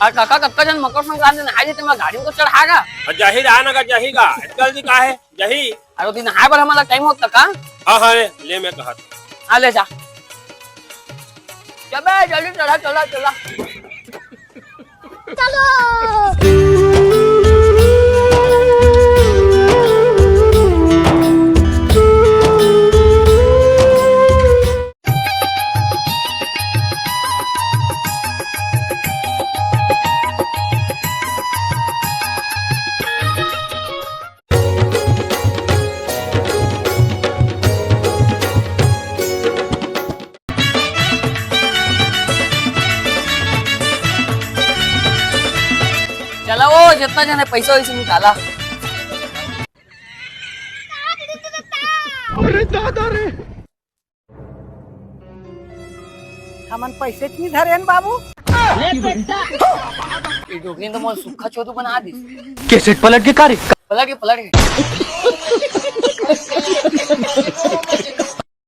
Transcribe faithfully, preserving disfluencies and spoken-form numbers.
अरे काका, कतका झन मकर संक्रांति नहाए जथे, मैं गाड़ी में तो चढ़ा गा। अरे जाही रहा ना गा, जाही गा, इतना जल्दी का है, जाही। अरे दिन नहाए बर हमला टाइम होता का? हाँ, हाँ, ले, ले मैं कहत। हाँ, ले जा। जबे जल्दी चला, चला, चला। चलो। चला वो, जितना जने पैसा वैसे निकाला। अरे दादा रे। हमन पैसे च नहीं धरे हन बाबू। ये डोकरी ने तो मोर सुक्खा चोदू बना दिस। कैसेट पलट के का रे? पलट के, पलट के।